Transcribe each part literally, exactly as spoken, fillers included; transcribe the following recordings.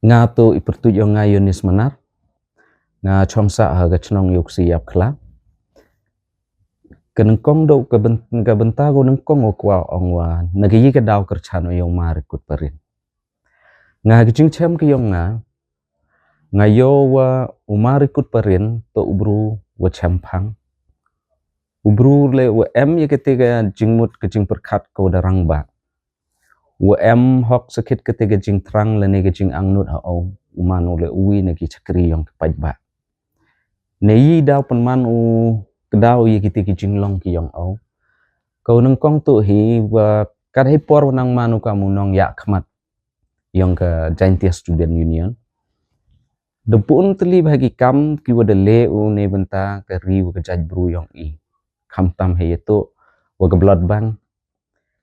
Nga toh i pyrtuit yong nga Yonis Manar. Nga chong sah ha ka chnong Yoksi Yapkhla. Ka nyngkong dooh ka byn-, ka bynta ko nyngkong wa kwah ong wa na ka yi ka daw kyrchan o yong Ma Rikut Parin. Nga ha ka jingchem ka yong nga, nga yoh wa u Ma Rikut Parin toh u bru wa chemphang. U bru le wa em ya kate ka jingmut ka jingpyrkhat ko da rangbah. Wa em hok sakit kate ka jingthrang lane ka jingangnud ha o, u man u le uwi na ki chakri yong ki paidbah. Ne yi daw pynman u kdaw ya kite ki jinglong ki yong o. Ko nyngkong toh hi wa kat hei por wa nang man u kam u nongyakhmat yong ka Jaintia Student Union. Da bun tylli bha ki kam ki wa da le u ne bynta ka ri wa ka jaitbru yong i. Khamtam hei ya toh wa ka blood bank.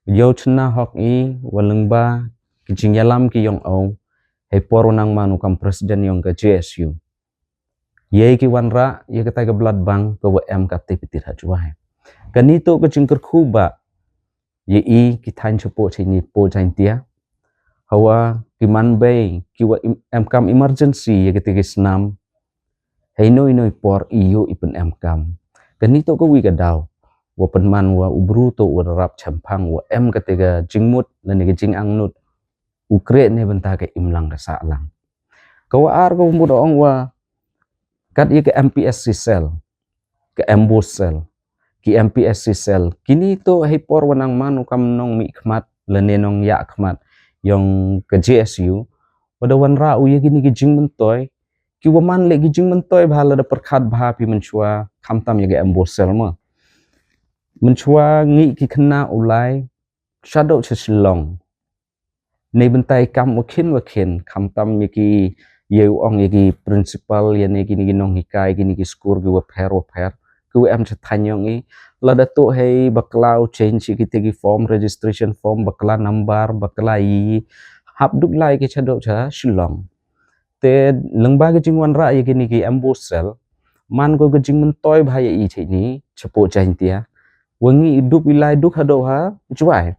Yow chna hok i wa lyngba ki jingyalam ki yong o. Hei por wa nang man u kam president yong ka J S U. Yei ki wanrah ya kata ka blood bank ka wa em kate pitit ha Jowai. Kani toh ka jingkyrkhu ba ya i ki thaiñ chapoh chini poh Jaintia. Hawa ki man bei ki wa im-, em kam emergency ya kate ki snam. Hei noi noi por i yoh i pynem kam. Kani toh ka wi ka daw wa pynman wa u bru toh wa rap chemphang wa em kate ka jingmut lane ka jingangnud u kreh ne bynta ka imlang ka sahlang. Ka wa ar ka wa mut ong wa kat ya ka M P S C cell, ka ambush cell, ki M P S C cell. Kini toh hei por wa nang man u kam nongmihkhmat lane nongyakhmat yong ka J S U. Wa da wanrah u ya kini ki jingmyntoi. Ki wa man le ki jingmyntoi bha la da pyrkhat bha phi mynchwa khamtam ya ka ambush cell mo. Mynchwa ngi ki khynnah u lai shadoh cha Shillong. Nei bynta i kam wa khin wa khin, khamtam ya ki, ya u ong ya ki principal, ya ne kini ki nonghikai, kini ki skur ki wa pher wa pher, ki wa em cha thaiñ yong i. Lada toh hei bakla u change ya kite ki form, registration form, bakla number, bakla i, hap duk lai ki shadoh cha Shillong. Te lyngba ki jingwanrah ya kini ki ambush cell, man ko ka jingmyntoi bha ya i chini, chapoh Jaintia. Wa ngi i duk i lai duk hadoh ha Jowai.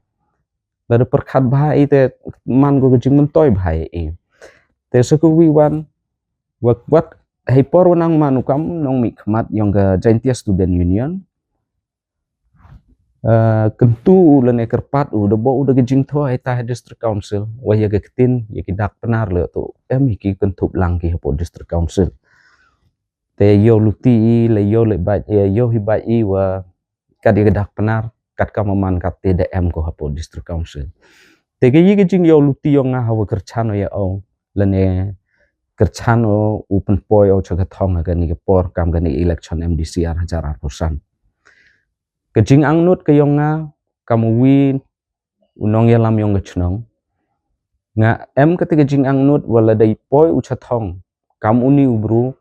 Lada pyrkhat bha i te man ko ka jingmyntoi bha ya i. Te sa ka wi wan, wa, wat hei por wa nang man u kam nongmihkhmat yong ka Jaintia Student Union. Eh, kyntu u lane kyrpad u da boh u da ka jingthoh hei ta hei District Council, wa ya ka ktien ya ki dak Pnar le toh em hi ki kynthup lang ki hapoh District Council. Te yow luti i, le yow le bait, eh, yow hi bait i wa kat ya ka dak Pnar, kat ka maman kat te da em ko hapoh District Council. Te ka yi ka jingyow luti yong nga hawa kyrchan o ya o, lane kyrchan o u pynpoi o cha ka thong ha kani ka por kam kani election M D C ar hajar arphaw san. Ka jingangnud ka yong nga, kam uwi u nongyalam yong ka chnong. Nga em kate ka jingangnud wa lada i poi u cha thong, kam uni u bru,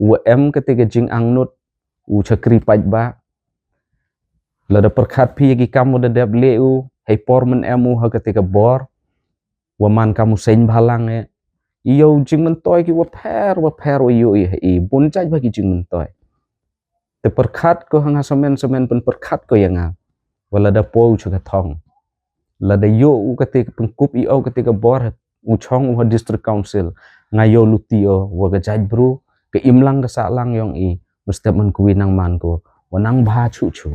u wa em kate ka jingangnud u chakri paidbah. Lada pyrkhat phi ya ki kam wa da dep le u, hei por man em u ha kate ka bor, wa man kam u seng bhalang e. I yow jingmyntoi ki wa pher, wa pher wa yoh i ha i, bun jait bha ki jingmyntoi. Te pyrkhat ko ha nga samen samen pynpyrkhat ko ya nga. Wa lada poi u cha ka thong. Lada yoh u kate ka pynkup i o kate ka bor u chong u ha District Council. Nga yow luti o wa ka jaitbru, ka imlang ka sahlang yong i. Mesti man ko wi nang man ko, wa nang bha chuh chuh.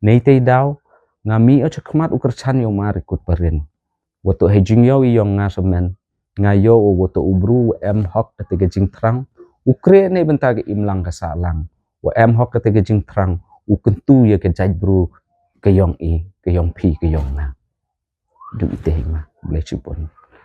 Nei te daw, nga mih o chakhmat u kyrchan yow Ma Rikut Parin. Wa toh hei jingyow i yong nga samen. Nga yow o wa toh u bru wa em hok kate ka jingthrang. U kreh ne bynta ka imlang ka sahlang. Wa em hok kate ka jingthrang. U kyntu ya ka jaitbru ka yong i, ka yong phi, ka yong nga. Du i te hi ma, blei chibun.